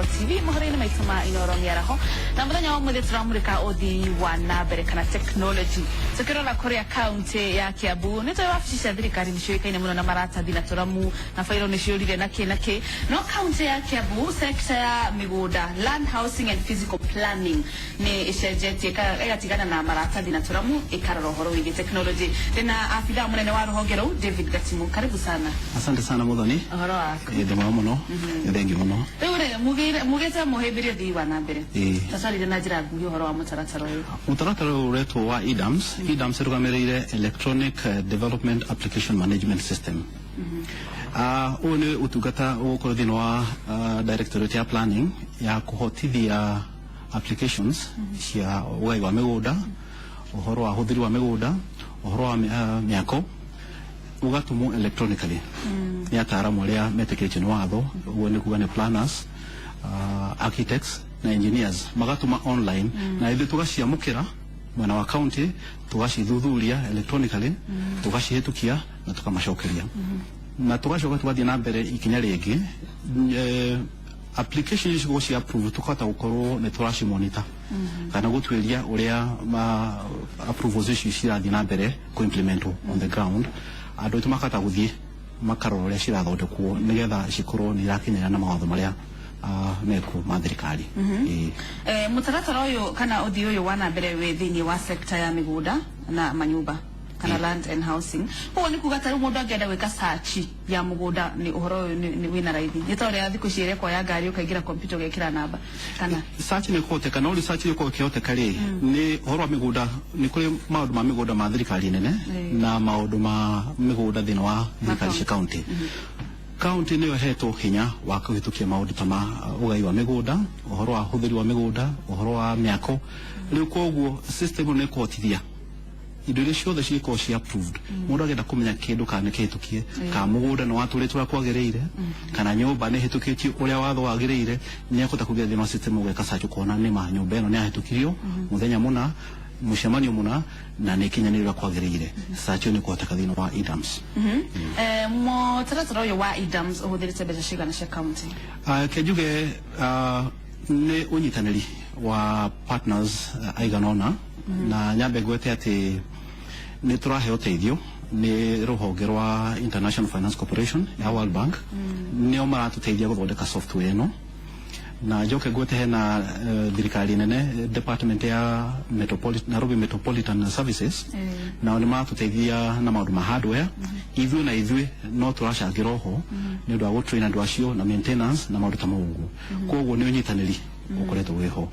TV mohoro-inĩ maitũ ma Inoro mĩaraho. Na mũthenya wa ũmũthĩ tũramũrĩka ũthii wa na mbere kana technology, tũkĩrora kũrĩa kaunti ya Kiambu. Nĩ tũĩ wabici cia thirikari nĩ ciũĩkaine mũno na maratathi na tũramu na bairo nĩ ciũrire na kĩ na kĩ, no kaunti ya Kiambu, sector ya mĩgũnda, land, housing and physical planning, nĩ ĩcenjetie, ĩgatigana na maratathi na tũramu, ĩkarora ũhoro wĩgiĩ technology. Ndĩna abithaa mũnene wa rũhonge rũu, David Gatimu. Karibu sana. Asante sana, Muthoni. Ũhoro waku? Ĩ mwega mũno, thank you mũno. Rĩu rĩ, mugĩte mũhĩmbĩrie ũthii wa na mbere. Tacwarire na njĩra nguhĩ ũhoro wa mũtaratara ũyũ. Mũtaratara ũyũ ũretwo wa eDAMS. eDAMS ĩrũgamĩrĩire Electronic Development Application Management System. Ũyũ nĩ ũtungata ũgũkorwo thĩinĩ wa Directorate ya Planning ya kũhotithia applications cia ũgai wa mĩgũnda, ũhoro wa ũhũthĩri wa mĩgũnda, ũhoro wa mĩako, ũgatũmwo electronically nĩ ataaramu arĩa metĩkĩrĩtio nĩ watho. Ũguo nĩ kuga nĩ planners, architects na engineers, magatũma online na ithuĩ tũgaciamũkĩra mwena wa county, tũgacithuthuria electronically, tũgacihĩtũkia na tũkamacokeria, na tũgacoka tũgathiĩ na mbere ikinya rĩngĩ. Application ici cikorwo cia approve, tukahota gũkorwo nĩ tũracimonita kana gũtuĩria ũrĩa ma approvals ici cirathiĩ na mbere kũ-implementwo on the ground. Andũ aitũ makahota gũthiĩ makarora ũrĩa cirathondekwo nĩgetha cikorwo nĩ irakinyĩra na mawatho marĩa mekuo ma thirikari. Ĩĩ. Mũtaratara ũyũ kana ũthii ũyũ wa na mbere wĩ thĩinĩ wa sector ya mĩgũnda na manyũmba kana land and housing. Koguo nĩ kuga ta rĩu mũndũ angĩenda gwĩka search ya mũgũnda, nĩ ũhoro ũyũ nĩ wĩna raithi, nĩ ta ũrĩa thikũ ici ĩrekwo ya ngari, ũkaingĩra kompyuta ũgekĩra namba kana? Search nĩ kũhoteka, no rĩu search ĩkorwo ĩkĩhoteka rĩ, nĩ ũhoro wa mĩgũnda, nĩ kũrĩ maũndũ ma mĩgũnda ma thirikari nene na maũndũ ma mĩgũnda thĩinĩ wa thirikari cia county. County nĩyo ĩhetwo hinya wa kũhĩtũkia maũndũ ta ma ũgai wa mĩgũnda, ũhoro wa ũhũthĩri wa mĩgũnda, ũhoro wa mĩako. Rĩu koguo system ĩno nĩ ĩkũhotithia indo iria ciothe cikorwo cia approved. Mũndũ agenda kũmenya kĩndũ kana nĩ kĩhĩtũkie, kana mũgũnda nĩ watũrĩtwo ũrĩa kwagĩrĩire, kana nyũmba nĩ ĩhĩtũkĩtio ũrĩa watho wagĩrĩire, nĩ ekũhota kũingĩra thĩinĩ wa system, ũgeka search, ũkona nĩma nyũmba ĩno nĩ yahĩtũkirio mũthenya mũna, mũcemanio mũna, na nĩ ĩkinyanĩire ũrĩa kwagĩrĩire. Search ĩyo nĩ kũhoteka thĩinĩ wa eDAMS. Mũtaratara ũyũ wa eDAMS ũhũthĩrĩte mbeca cigana cia county? Ke njuge nĩ ũnyitanĩri wa partners aigana ũna, na nyambe ngwete atĩ nĩ tũraheo ũteithio nĩ rũhonge rwa International Finance Corporation ya World Bank, nĩo maratũteithia gũthondeka software ĩno. Na njoke ngwete hena thirikari nene, department ya Nairobi Metropolitan Services, nao nĩ maratũteithia na maũndũ ma hardware. Ithuĩ na ithuĩ no tũracangĩra oho nĩ ũndũ wa gũtrain andũ acio na maintenance na maũndũ ta mau ũguo. Koguo nĩ ũnyitanĩri ũkoretwo wĩho.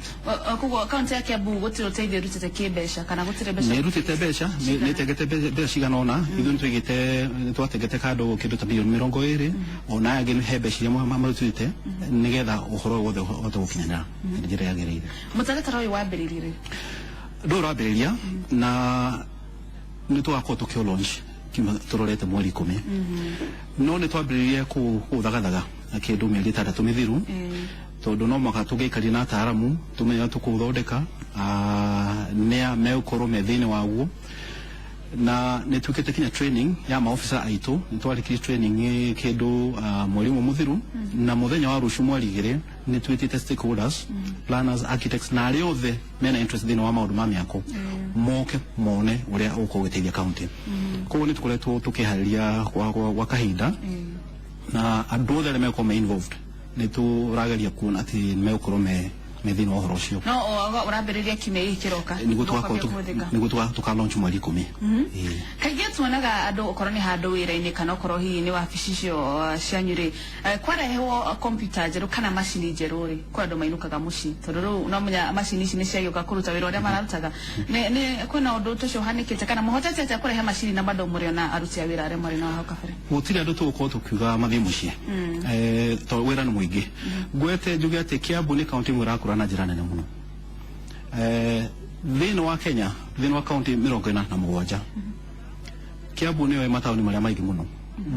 Koguo kaunti ya Kiambu gũtirĩ ũteithio ĩrutĩte kĩmbeca kana gũtirĩ mbeca? Nĩ ĩrutĩte mbeca, nĩ ĩtengete mbeca cigana ũna. Ithuĩ nĩ tũigĩte, nĩ twatengete kando kĩndũ ta mirioni 20, ona aya angĩ he mbeca iria marutĩte nĩgetha ũhoro ũyũ wothe ũhote gũkinyanĩra na njĩra yagĩrĩire. Mũtaratara ũyũ wambĩrĩirie rĩ? Ndũ ũrambĩrĩria na nĩ tũgakorwo tũkĩ launch kiuma tũrorete mweri 10, no nĩ twambĩrĩirie kũũthagathaga na kĩndũ mĩeri 6 mĩthiru, tondũ no mũhaka tũngĩikarie na ataaramu tũmenye ũrĩa tũkũũthondeka, nĩa megũkorwo me thĩinĩ waguo, na nĩ twĩkĩte kinya training ya maofisa aitũ. Nĩ twarĩkirie training kĩndũ mweri 1 mũthiru, na mũthenya wa rũciũ mweri 2 nĩ twĩtĩte stakeholders, planners, architects na arĩa othe mena interest thĩinĩ wa maũndũ ma mĩako moke mone ũrĩa ũgũkorwo ũgĩteithia county. Koguo nĩ tũkoretwo tũkĩharĩria gwa kahinda, na andũ othe arĩa megũkorwo me involved nĩ tũrageria kuona atĩ nĩ megũkorwo me thĩinĩ wa ũhoro ũcio. No ũrambĩrĩria kiumia gĩkĩ kĩroka? Nĩguo tũgakorwo tũgakorwo kũhũthĩka. Nĩguo tũka launch mweri 10. Ĩĩ. Kaingĩ tuonaga andũ, okorwo nĩ handũ wĩra-inĩ kana okorwo hihi nĩ wabici icio cianyu rĩ, kwarehewo kompyuta njerũ kana macini njerũ rĩ, kwĩ andũ mainũkaga mũciĩ tondũ rĩu no menya macini ici nĩ ciagĩũka kũruta wĩra ũrĩa mararutaga. Nĩ kwĩna ũndũ ta ũcio ũhanĩkĩte, kana mũhotete atĩa kũrehe macini na bado mũrĩ ona aruti a wĩra arĩa marĩ nao hau kabere? Gũtirĩ andũ tũgũkorwo tũkiuga mathiĩ mũciĩ, tondũ wĩra nĩ mũingĩ. Ngwete njuge atĩ Kiambu nĩ kaunti ĩmwe ĩrakũra na njĩra nene mũno thĩinĩ wa Kenya. Thĩinĩ wa kaunti 47, Kiambu nĩyo ĩ mataũni marĩa maingĩ mũno.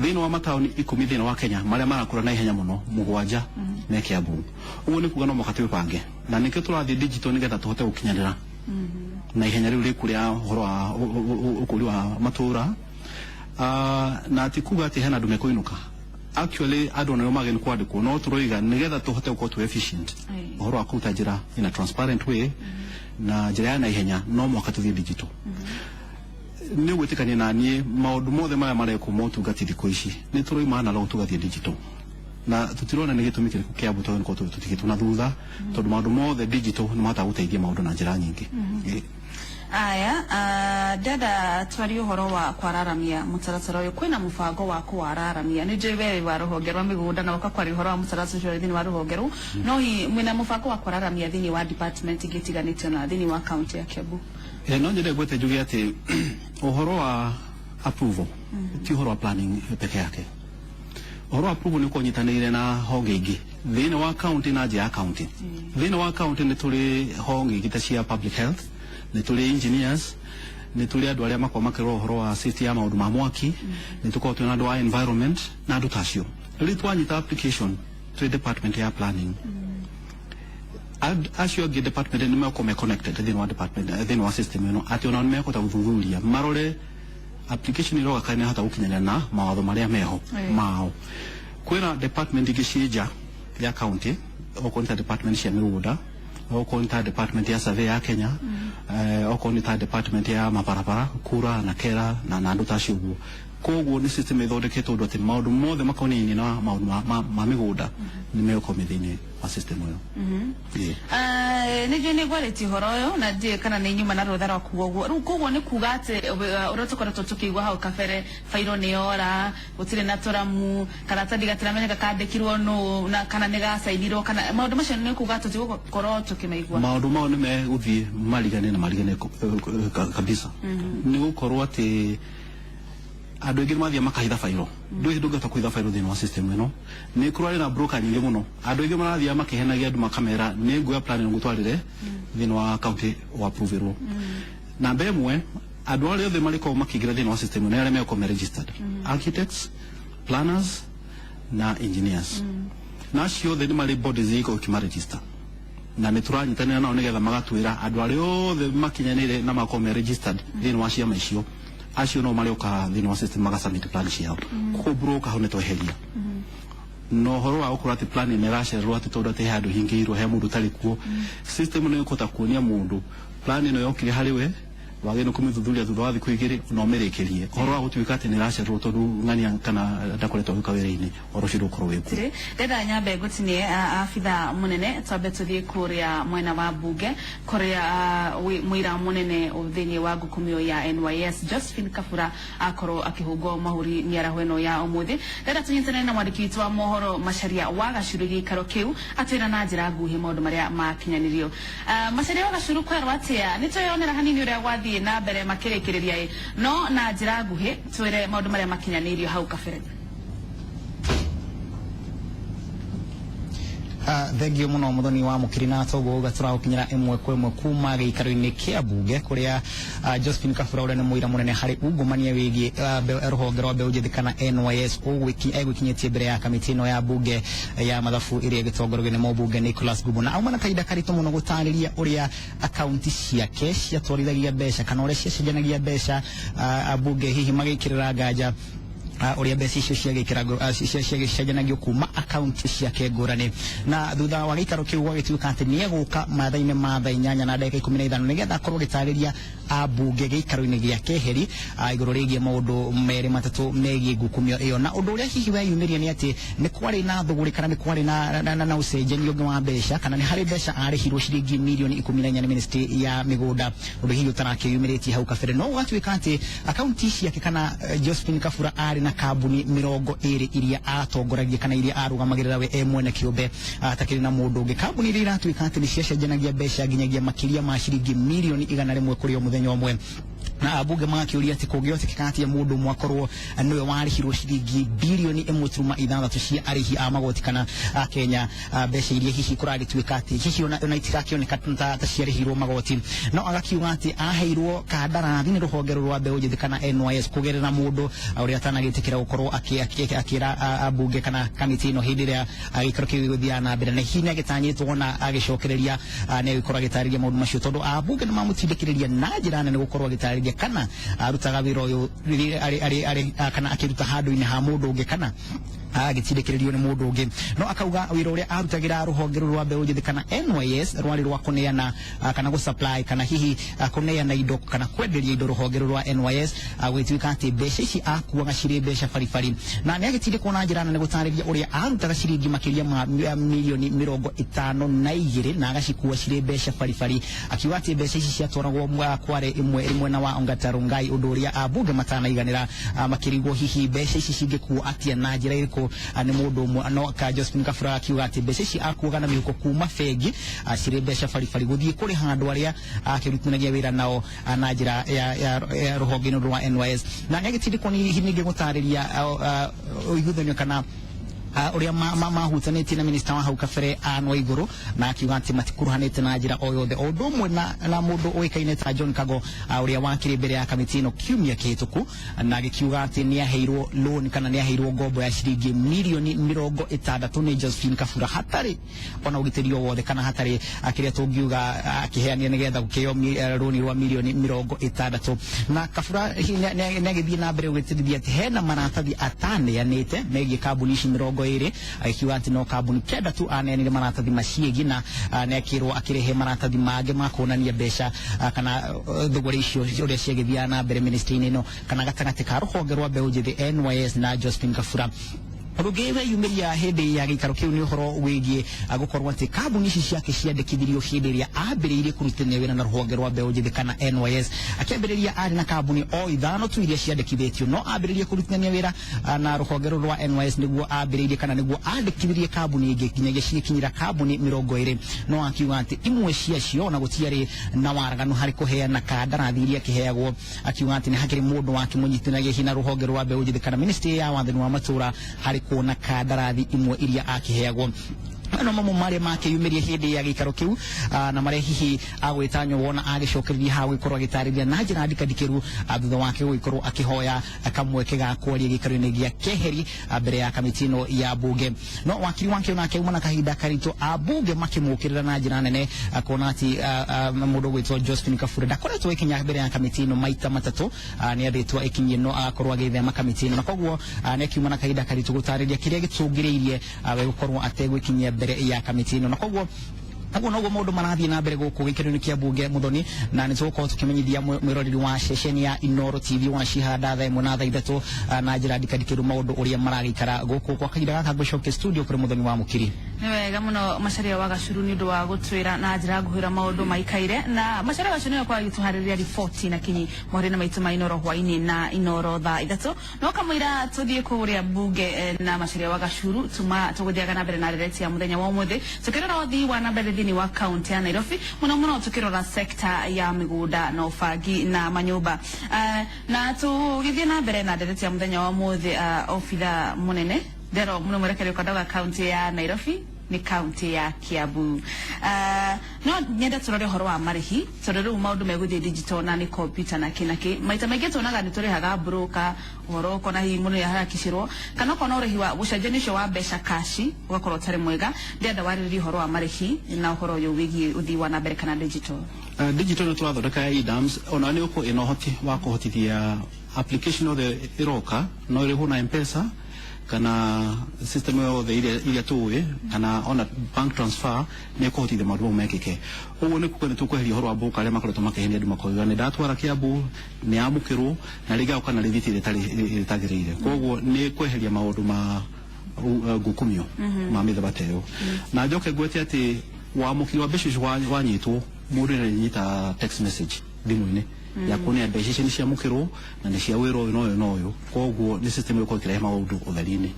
Thĩinĩ wa mataũni 10 thĩinĩ wa Kenya marĩa marakũra na ihenya mũno, mũgwanja me Kiambu. Ũguo nĩ kuga no mũhaka twĩbange, na nĩkĩo tũrathiĩ digital nĩgetha tũhote gũkinyanĩra na ihenya rĩu rĩku rĩa ũhoro wa ũkũri wa matũra. Na ti kuga atĩ hena andũ mekũinũka. Actually andũ nĩo mageni kwandĩkwo, no tũroiga nĩgetha tũhote gũkorwo tũ efficient ũhoro wa kũruta njĩra in a transparent way na njĩra ya naihenya, no mũhaka tũthiĩ digital. Nĩ ũgwĩtĩkania na niĩ, maũndũ mothe marĩa marekwo motungati thikũ ici nĩ tũroima analog tũgathiĩ digital, na tũtirona nĩ gĩtũmi kĩrĩkũ kĩa mbũtũ nĩkorwo tũtigĩtwo na thutha, tondũ maũndũ mothe digital nĩ mahotaga gũteithia maũndũ na njĩra nyingĩ. Aya, ndenda twarie ũhoro wa kwararamia mũtaratara ũyũ. Kwĩna mũbango wa kũwararamia? Nĩ njũĩ we wa rũhonge rwa mĩgũnda na ũka kwaria ũhoro wa mũtaratara ũcio thĩinĩ wa rũhonge rũu, no hihi mwĩna mũbango wa kwararamia thĩinĩ wa department ingĩ itiganĩte na thĩinĩ wa kaunti ya Kiambu? No nyende ngwete njuge atĩ ũhoro wa approval ti ũhoro wa planning peke yake. Ũhoro wa approval nĩ ũkonyitanĩire na honge ingĩ thĩinĩ wa county na nja ya county. Thĩinĩ wa county nĩ tũrĩ honge ingĩ ta cia public health, nĩ tũrĩ engineers, nĩ tũrĩ andũ arĩa makoragwo makĩrora ũhoro wa safety ya maũndũ ma mwaki, nĩ tũkoragwo twĩna andũ a environment na andũ ta acio. Rĩrĩa twanyita application twĩ department ya planning, acio angĩ department nĩ megũkorwo me connected thĩinĩ wa department, thĩinĩ wa system ĩno, atĩ onao nĩ mekũhota gũthuthuria marore application iroga kana nĩhota gũkinyanĩra na mawatho marĩa meho mao. Kwĩna department ingĩ ciĩ nja ya county, okorwo nĩ ta department cia mĩgũnda, okorwo nĩ ta department ya survey ya Kenya, okorwo nĩ ta department ya mabarabara, kura na kera na andũ ta acio ũguo. Koguo nĩ system ĩthondeketwo ũndũ atĩ maũndũ mothe makonainie na maũndũ ma mĩgũnda nĩ megũkorwo me thĩinĩ wa system ĩyo. Nĩ njũĩ nĩ ngwarĩtie ũhoro ũyũ na ndiũĩ kana nĩ nyuma na rũtha rwa kuga ũguo. Rĩu koguo nĩ kuga atĩ ũrĩa tũkoretwo tũkĩigua hau kabere, bairo nĩ yora, gũtirĩ na tũramu, karatathi gatiramenyeka kandĩkirwo nũ na kana nĩ gacainirwo, kana maũndũ macio, nĩ kuga atĩ tũtigũkorwo tũkĩmaigua? Maũndũ mao nĩ megũthiĩ marigane na marigane kabisa. Nĩ gũkorwo atĩ andũ aingĩ nĩ mathiĩ makahitha bairo. Ndũĩ ndũngĩhota kũhitha bairo thĩinĩ wa system ĩno. Nĩ kũrarĩ na broker nyingĩ mũno. Andũ aingĩ marathiĩ makĩhenagia andũ, makamera nĩ nguoya plan ĩno ngũtwarĩre thĩinĩ wa county wa approverwo. Namba ĩmwe, andũ arĩa othe marĩkorwo makĩingĩra thĩinĩ wa system ĩno nĩ arĩa megũkorwo me registered architects, planners na engineers, na acio othe nĩ marĩ bodies iria ikoragwo ikĩmaregister, na nĩ tũranyitanĩra nao nĩgetha magatwĩra andũ arĩa othe makinyanĩire na makorwo me registered thĩinĩ wa ciama icio, acio no marĩũkaga thĩinĩ wa system magasubmit plan ciao. Koguo broker hau nĩ tweheria na ũhoro wa gũkorwo atĩ plan ĩno ĩracererwo atĩ tondũ atĩ he handũ hingĩirwo, he mũndũ ũtarĩ kuo. System nĩ ĩkũhota kuonia mũndũ plan ĩno yokire harĩ we, wagĩrĩirwo kũmĩthuthuria thutha wa thikũ 2 na ũmĩrĩkĩrie. Ũhoro wa gũtuĩka atĩ nĩ ĩracererwo tondũ ng'ania kana ndakoretwo agĩũka wĩra-inĩ, ũhoro ũcio ndũgũkorwo wĩ kuo. Tirĩ ndenda nyambe ngũtinie, abitha mũnene, twambe tũthiĩ kũrĩa mwena wa mbunge kũrĩa mũira mũnene thĩinĩ wa ngukumio ya NYS Josephine Kabura akorwo akĩhũngwo mahũri mĩaraho ĩno ya ũmũthĩ. Ndenda tũnyitane na mwandĩki witũ wa mohoro Macharia wa Gacuru gĩikaro kĩu atwĩra na njĩra nguhĩ maũndũ marĩa makinyanĩrio. Macharia wa Gacuru, kwerwo atĩa? Nĩ tweyonera hanini ũrĩa gwathiĩ na mbere makĩrĩkĩrĩria ĩ, no na njĩra nguhĩ twĩre maũndũ marĩa makinyanĩirio hau kabere. Thengio muno muthoni wa mukiri, na toguo uga turagukinyira imwe kwa imwe kuma giikaro-ini kia bunge kuria Josephine Kabura, uria ni muira munene hari ungumania wigie ruhonge rwa mbeũ njĩthĩ kana NYS, egwikinyitie mbere ya kamiti ino ya bunge ya mathabu iria ĩgĩtongoragio nĩ mũmbunge Nicholas Gumbo, na auma na kahinda karitũ mũno gũtarĩria ũrĩa akaunti ciake ciatwarithagia mbeca kana ũrĩa ciacenjanagia mbeca, ambunge hihi magĩkĩrĩra nganja ũrĩa mbeca icio ciagĩcenjanagio kuma akaunti ciake ngũrani. Na thutha wa gĩikaro kĩu gwagĩtuĩka atĩ nĩ egũka mathaa-inĩ ma thaa 8:15 nĩgetha akorwo agĩtarĩria ambunge gĩikaro-inĩ gĩa keheri igũrũ rĩgiĩ maũndũ merĩ matatũ megiĩ ngukumio ĩyo. Na ũndũ ũrĩa hihi weyumĩria nĩ atĩ nĩ kwarĩ na thũgũrĩ kana nĩ kwarĩ na ũcenjania ũngĩ wa mbeca, kana nĩ harĩ mbeca arĩhirwo ciringi mirioni 14 nĩ ministry ya mĩgũnda, ũndũ hihi ũtarakĩyumĩrĩtie hau kabere. No gũgatuĩka atĩ akaunti ciake kana Josephine Kabura arĩ na kambuni 20 iria atongoragia kana iria arũgamagĩrĩra we e mwene kĩũmbe atakĩrĩ na mũndũ ũngĩ, kambuni iria iratuĩka atĩ nĩ ciacenjanagia mbeca nginyagia makĩria ma ciringi mirioni 100 kũrĩ o mũthenya ũmwe. Na ambunge magakĩũria atĩ kũngĩhotekeka atĩa mũndũ ũmwe akorwo nĩwe warĩhirwo ciringi birioni 1.6 cia arĩhi a magoti kana a Kenya, mbeca iria hihi kũragĩtuĩka atĩ hihi ona itirakĩoneka ta ciarĩhirwo magoti. No agakiuga atĩ aheirwo kandarathi nĩ rũhonge rũrũ rwa mbeũ njĩthĩ kana NYS kũgerera mũndũ ũrĩa atanagĩtĩkĩra gũkorwo akĩra ambunge kana kamĩtĩ ĩno hĩndĩ ĩrĩa gĩikaro kĩu gĩgũthiaga na mbere. Na hihi nĩ agĩtanyĩtwo ona agĩcokereria nĩ agĩkorwo agĩtarĩria maũndũ macio, tondũ ambunge nĩ mamũtindĩkĩrĩria na njĩra nene gũkorwo agĩtarĩria kana arutaga wĩra ũyũ rĩrĩa arĩ kana akĩruta handũ-inĩ ha mũndũ ũngĩ kana Agĩtindĩkĩrĩrio nĩ mũndũ ũngĩ, no akauga wĩra ũrĩa arutagĩra rũhonge rũrũ rwa mbeũ njĩthĩ kana NYS rwarĩ rwa kũneana kana gũ supply kana hihi kũneana indo kana kwenderia indo rũhonge rũrũ rwa NYS, gũgĩtuĩka atĩ mbeca ici akuaga cirĩ mbeca baribari. Na nĩ agĩtindĩkwo na njĩra nene gũtarĩria ũrĩa arutaga ciringi makĩria ma mirioni 52 na agacikua cirĩ mbeca baribari, akiuga atĩ mbeca ici ciatwaragwo kware ĩmwe ĩrĩ mwena wa Ongata Rongai, ũndũ ũrĩa ambunge matanaiganĩra, makĩrigwo hihi mbeca ici cingĩkuo atĩa na njĩra ĩrĩkũ nĩ mũndũ ũmwe. No ka Josephine Kabura akiuga atĩ mbeca ici akuaga na mĩhuko kuma bengi cirĩ mbeca baribari gũthiĩ kũrĩha andũ arĩa akĩrutithanagia wĩra nao na njĩra ya rũhonge-inĩ rwa NYS. Na nĩ agĩtindĩkwo nĩ ningĩ gũtarĩria ũiguithanio kana ũrĩa mahutanĩtie na minista wa hau kabere Anne Waigũrũ, na akiuga atĩ matikuruhanĩte na njĩra o yothe, o ũndũ ũmwe na mũndũ ũĩkaine ta John Kago, ũrĩa wakĩrĩ mbere ya kamĩtĩ ĩno kiumia kĩhĩtũku na agĩkiuga atĩ nĩ aheirwo loan kana nĩ aheirwo ngombo ya ciringi mirioni 60 nĩ Josephine Kabura hatarĩ ona ũgitĩri o wothe kana hatarĩ kĩrĩa tũngiuga akĩheanire nĩgetha gũkĩheo rũni rwa mirioni 60. Na Kabura hihi nĩ agĩthiĩ na mbere gũgĩtĩrithia atĩ hena maratathi ataneanĩte megiĩ kambuni ici 20, akiuga atĩ no kambuni 9 tu aneanire maratathi maciĩgiĩ, na nĩ akĩrwo akĩrehe maratathi mangĩ ma kuonania mbeca kana thogora icio ũrĩa ciagĩthiaga na mbere ministry-inĩ ĩno kana gatagatĩ ka rũhonge rwa mbeũ njĩthĩ NYS na Josephine Kabura. Ũndũ ũngĩ weyumĩria hĩndĩ ya gĩikaro kĩu nĩ ũhoro wĩgiĩ gũkorwo atĩ kambuni ici ciake ciandĩkithirio hĩndĩ ĩrĩa ambĩrĩirie kũrutithania wĩra na rũhonge rwa mbeũ njĩthĩ kana NYS. Akĩambĩrĩria arĩ na kambuni o 5 tu iria ciandĩkithĩtio, no ambĩrĩirie kũrutithania wĩra na rũhonge rũrũ rwa NYS nĩguo ambĩrĩirie kana nĩguo andĩkithirie kambuni ĩngĩ nginyagia cigĩkinyĩra kambuni 20. No akiuga atĩ imwe ciacio ona gũtiarĩ na waraganu harĩ kũheana kandarathi iria akĩheagwo, akiuga atĩ nĩ hakĩrĩ mũndũ wakĩmũnyitithanagia hihi na rũhonge rwa mbeũ njĩthĩ kana ministry ya wathani wa matũra harĩ kuona kandarathi imwe iria akĩheagwo. No mamwe marĩa makĩyumĩria hĩndĩ ya gĩikaro kĩu na marĩa hihi agwĩtanywo wona agĩcokereria haha gũgĩkorwo agĩtarĩria na njĩra ndikandikĩru thutha wake gũgĩkorwo akĩhoya kamweke ga kwaria gĩikaro-inĩ gĩa keheri mbere ya kamĩtĩ ĩno ya bunge. No wakiri wake onake auma na kahinda karitũ, ambunge makĩmũkĩrĩra na njĩra nene, kuona atĩ mũndũ ũgwĩtwo Josephine Kabura ndakoretwo ĩkinya mbere ya kamĩtĩ ĩno maita matatũ. Nĩ athĩtwo ĩkinyie no agakorwo agĩthema kamĩtĩ ĩno, na koguo nĩ akiuma na kahinda karitũ gũtarĩria kĩrĩa gĩcũngĩrĩirie we gũkorwo ategwĩkinyia mbere ya kamĩtĩ ĩno. Na koguo ũguo noguo maũndũ marathiĩ na mbere gũkũ gĩikaro-inĩ kĩa bunge, Muthoni, na nĩ tũgũkorwo tũkĩmenyithia mwĩroreri wa ceceni ya Inooro TV wa cihanda thaa 1 na thaa 3 na njĩra ndikandikĩru maũndũ ũrĩa maragĩikara gũkũ. Kwa kahinda gaka ngũcokia studio kũrĩ Muthoni wa Mũkiri. Nĩ wega mũno, Macharia wa Gacuru, nĩ ũndũ wa gũtwĩra na njĩra nguhĩra maũndũ maikaire. Na Macharia wa Gacuru nĩwe kwa gĩtũharĩrĩria riboti na kinyi mohoro-inĩ maitũ ma Inooro hwainĩ na Inooro thaa 3. No kamũira tũthiĩ kũrĩa bunge na Macharia wa Gacuru tuma tũgũthiaga na mbere na ndereti ya mũthenya wa ũmũthĩ, tũkĩrora ũthii wa na mbere thĩinĩ wa kaunti ya Nairobi, mũno mũno tũkĩrora sekta ya mĩgũnda na ũbangi na manyũmba. Na tũgĩthiĩ na mbere na ndereti ya mũthenya wa ũmũthĩ, obitha mũnene ndero mũno mwerekeri ũkandaga kaunti ya Nairobi nĩ kaunti ya Kiambu. No nyende tũrore ũhoro wa marĩhi, tondũ rĩu maũndũ megũthiĩ digital na nĩ computer na kĩ na kĩ. Maita maingĩ tuonaga nĩ tũrĩhaga broker ũhoro ũkona hihi mũndũ nĩaharakicĩrwo kana ũkona ũrĩhi wa ũcenjania ũcio wa mbeca kashi ũgakorwo ũtarĩ mwega. Ndĩrenda warĩrĩrie ũhoro wa marĩhi na ũhoro ũyũ wĩgiĩ ũthii wa na mbere kana digital. Digital nĩ tũrathondeka ya eDAMS, ona nĩ ũkũ ĩna ũhoti wa kũhotithia application yothe ĩroka no ĩrĩhwo na M-Pesa kana system yothe iria tũĩ kana ona bank transfer, nĩ ĩkũhotithia maũndũ mau mekĩke. Ũguo nĩ kuga nĩ tũkweheria ũhoro wa broker arĩa makoretwo makĩhenia andũ makoiga nĩ ndatwara Kiambu nĩ yamũkĩrwo na rĩngĩ agoka na rĩthiti ĩrĩa ĩtagĩrĩire. Koguo nĩ kweheria maũndũ ma ngukumio ma mĩthemba ta ĩyo. Na njoke ngwete atĩ wamũkĩri wa mbeca icio wanyitwo, mũndũ nĩ arĩnyita text message thimũ-inĩ ya kuonia mbeca ici nĩ ciamũkĩrwo na nĩ cia wĩra ũyũ na ũyũ na ũyũ. Koguo nĩ system ĩgũkorwo ĩkĩrehe maũndũ ũtheri-inĩ.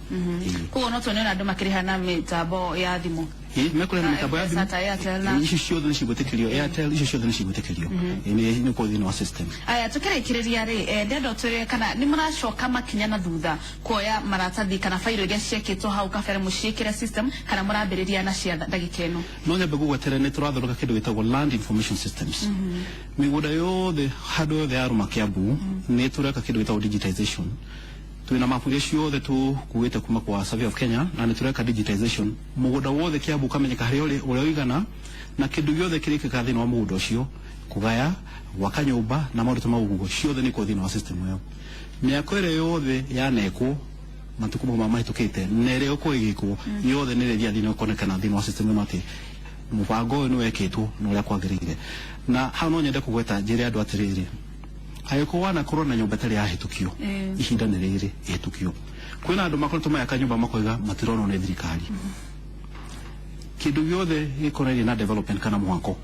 Koguo no tuone ona andũ makĩrĩha na mĩtambo ya thimũ? Ĩĩ, mekũrĩha na mĩtambo ya M-Pesa thimũ. Ta Airtel na Icio ciothe nĩ cigwĩtĩkĩrio, Airtel, icio ciothe nĩ cigwĩtĩkĩrio. Nĩ gũkorwo thĩinĩ wa system. Aya, tukĩrĩkĩrĩria rĩ, ndenda ũtwĩre kana nĩ mũracoka makinya na thutha kuoya maratathi kana fairo iria ciekĩtwo hau kabere mũciĩkĩre system, kana mũrambĩrĩria na cia ndagĩka ĩno? No nyambe gũgwetere nĩ tũrathondeka kĩndũ gĩtagwo land information systems. Mĩgũnda yothe handũ yothe yarũma Kiambu nĩ tũreka kĩndũ gĩtagwo digitization. Twĩna mapu iria ciothe tũkuĩte kuma kwa Survey of Kenya na nĩ tũreka digitization. Mũgũnda wothe Kiambu ũkamenyeka harĩa ũrĩ, ũrĩa ũigana, na kĩndũ gĩothe kĩrĩkĩkaga thĩinĩ wa mũgũnda ũcio, kũgaya, gwaka nyũmba na maũndũ ta mau, ũguo ciothe nĩ ikorwo thĩinĩ wa system ĩyo. Mĩako ĩrĩa yothe yanekwo Matukũ mau mahĩtũkĩte na ĩrĩa ĩgũkorwo ĩgĩkwo yothe nĩ ĩrĩthiaga thĩinĩ ũkonekana thĩinĩ wa system ĩno atĩ mũbango ũyũ nĩ wekĩtwo na ũrĩa kwagĩrĩire. Na hau no nyende kũgweta njĩre andũ atĩrĩrĩ, angĩkorwo wanakorwo na nyũmba ĩtarĩ yahĩtũkio, ihinda nĩ rĩrĩ ĩhĩtũkio. Kwĩna andũ makoretwo mayaka nyũmba makoiga matironwo nĩ thirikari. Kĩndũ gĩothe gĩkonainie na development kana mwako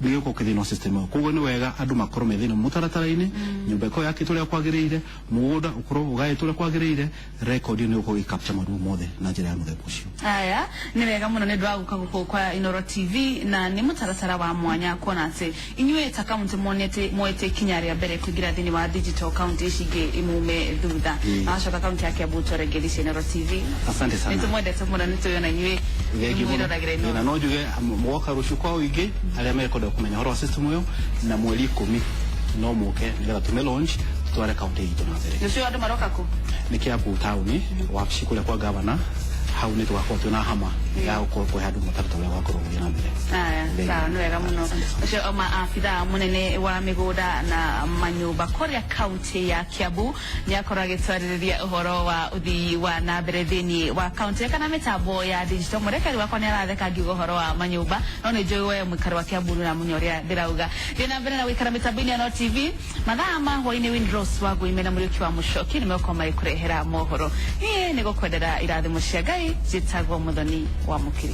nĩ gĩgũkorwo kĩ thĩinĩ wa system ĩyo. Koguo nĩ wega andũ makorwo me thĩinĩ mũtaratara-inĩ, nyũmba ĩkorwo yakĩtwo ũrĩa kwagĩrĩire, mũgũnda ũkorwo ũgaĩtwo ũrĩa kwagĩrĩire, record ĩyo nĩ ĩgũkorwo ĩgĩ-capture maũndũ mothe na njĩra ya mũthemba ũcio. Aya, nĩ wega mũno nĩ ũndũ wa gũka gũkũ kwa Inoro TV, na nĩ mũtaratara wa mwanya kuona atĩ inyuĩ ta kaunti monete moete ikinya rĩa mbere kũingĩra thĩinĩ wa digital kaunti ici ingĩ imume thutha. Na wacoka kaunti ya Kiambu tũrengeri cia Inoro TV. Asante sana. Nĩ tũmwendete mũno, nĩ tũĩ ona inyuĩ Thengiũ mũno. mwĩroragĩra Inoro. Na no njuge mwoka rũciũ kwa ũingĩ arĩa mekwenda kũmenya ũhoro wa system ĩyo, na mweri 10 no mũke nĩgetha tũme launch tũtware kaunti itũ na mbere. Rũciũ andũ maroka kũ? Nĩ Kiambu taũni, wabici kũrĩa kwa gavana. Hau nĩ tũgakorwo twĩna hama ya gũkorwo kũhe andũ mũtaratara ũrĩa ũgakorwo ũgĩthiĩ na mbere. Aya, Thengiũ. sawa, nĩ wega mũno. Ũcio oma abithaa mũnene wa mĩgũnda na manyũmba kũrĩa kaunti ya Kiambu nĩ akorwo agĩtwarĩrĩria ũhoro wa ũthii wa na mbere thĩinĩ wa kaunti kana mĩtambo ya digital. Mũrekeri wakwa nĩ aratheka ngiuga ũhoro wa manyũmba, no nĩ njũĩ we mũikari wa Kiambu nĩ ũramenya ũrĩa ndĩrauga. Thiĩ na mbere na gũikara mĩtambo-inĩ ya Inooro TV. Mathaa ma hwaĩ-inĩ, Windrose wa Ngũime na Mũriũki wa Mũcoki nĩ megũkorwo magĩkũrehera mohoro. Niĩ nĩ gũkwendera irathimo cia Ngai. Njĩtagwo Mũthoni wa Mũkiri.